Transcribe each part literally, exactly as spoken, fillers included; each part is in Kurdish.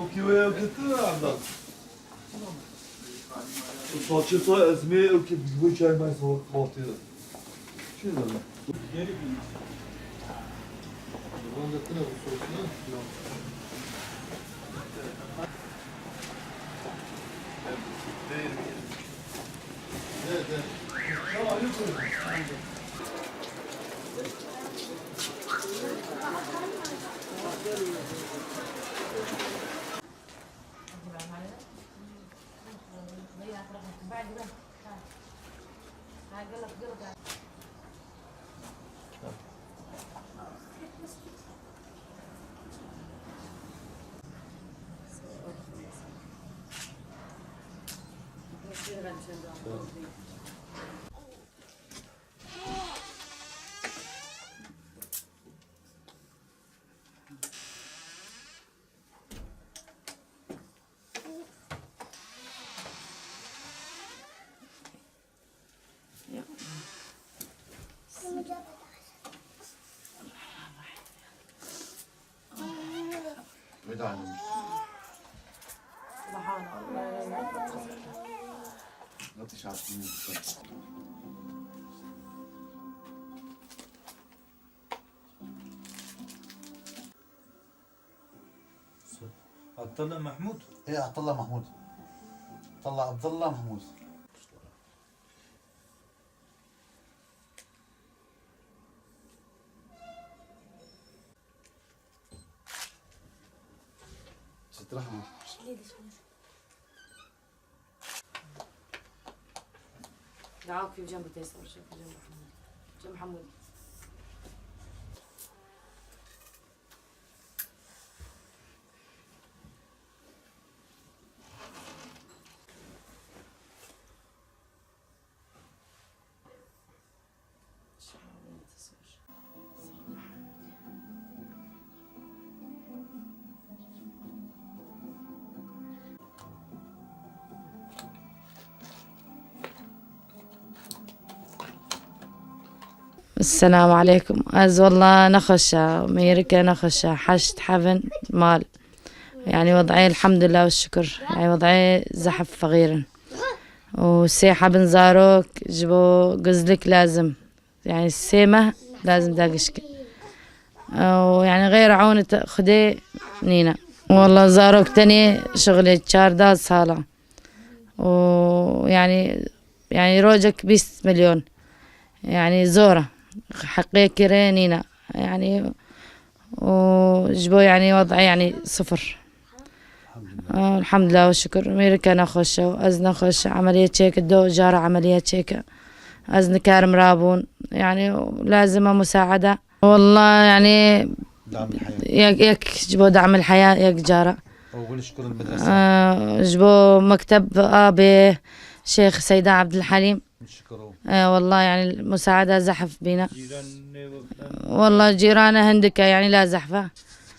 Okey, okey, Abdullah. Saçı sa ezmeye okey, bu çay ben soğuk batıyor. Şey de. Abdullah Mahmud. Ê, Abdullah Mahmud. Abdullah, Abdullah Mahmud. ست رحمة. لا، كل جنب تيسر، شوف جنب محمود. جنب محمود. Selam aleykum. Ez wela nexweş e, mêrike nexweş e, heşt heb in mal. Yani wed'ê elhamdülillah ve şükür. Yani wed'ê zehf feqîr in. Û sê heb in zarok ji bo gizlik lazim. Yani sê meh lazim da gişk. Û yani xeyr ewnê Xwedê nîne. Wela zarok tenê şixulê çardeh sal e. Û yani, yani rojek bîst milyon. Yani zor e. Heqê kirê nîne. Yani û ji bo yani wed'ê yani sifir. Elhamdülillah ve şükür. Mêrike nexweş e û ez nexweş e. Emeliyê çêke, do cara emeliyê çêke. Ez nikarim rabûn. Yani lazim e musaade. Wallah yani yek, yek ji bo damil heya yek cara. Ee, ji bo mekteb abê Şêx Seyda Abdülhalim. Ee, wallah yani musaade zehf bîne. Wallah cîrane hindike yani la zehf e.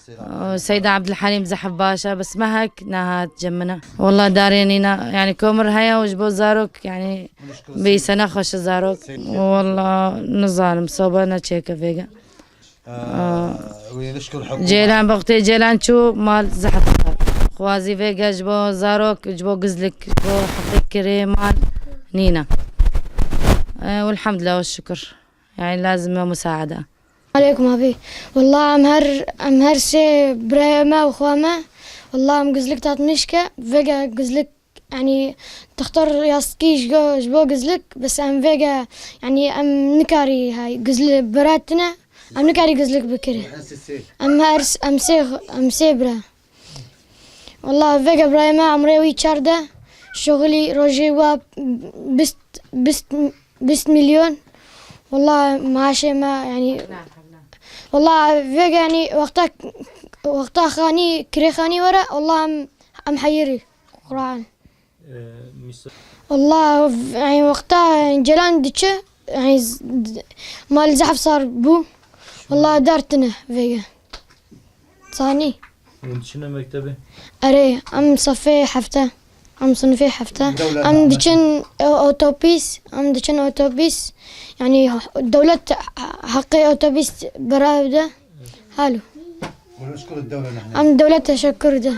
Ee, Seyda Abdülhalim zehf baş e, bes mehek nehat cem min e. Wallah darê nîne yani komir heye û ji bo zarok yani bîse nexweş e zarok. Wallah nizanim soba ne çêke vêge. Ee, wî nişkir hikûmet. Ceylan, wextê Ceylan çû mal zehf xwazî vêge ji bo zarok, ji bo gizlik, ji bo heqê kirê mal nîne. Ee, welhamdülillah ve şükür. Yani lazim e musaade. Aleykum abi. Wallah em her, em her sê birayê me û xwe me. Wallah em gizlik tatmiş ke. Vêge gizlik Yani, textor yastikî ji go-, ji bo gizlik, bes em vêge, yani, em nikarî hay, gizli bira tine, em nikarî gizlik bikirî. Em her s-, em sê, em sê bira. Wallah, vêge birayê me emrê wî çardeh, şoxilî rojê wa bîst, bîst, bîst milyon. Wallah, maaşê me, yani, wallah, vêge, yani, wexta, wexta xanî, kirê xanî were, wallah, em, em heyirî, Quran. Ee, misal. Wallah, yani, wexta Ceylan diçe, yani, z-, d-, mal zehf sar bû. Wallah, dar tine vêge. Sanî. Hûn diçine mektebê? Erê, em sefê hefte. Em sinifê hefte. Dewlet Em rahmet. diçin e, otobîs, em diçin otobîs. Yani dewlet heqê otobîs bira ev de. Halo. ونشكر الدولة نحن. Em dewlet teşekkür de.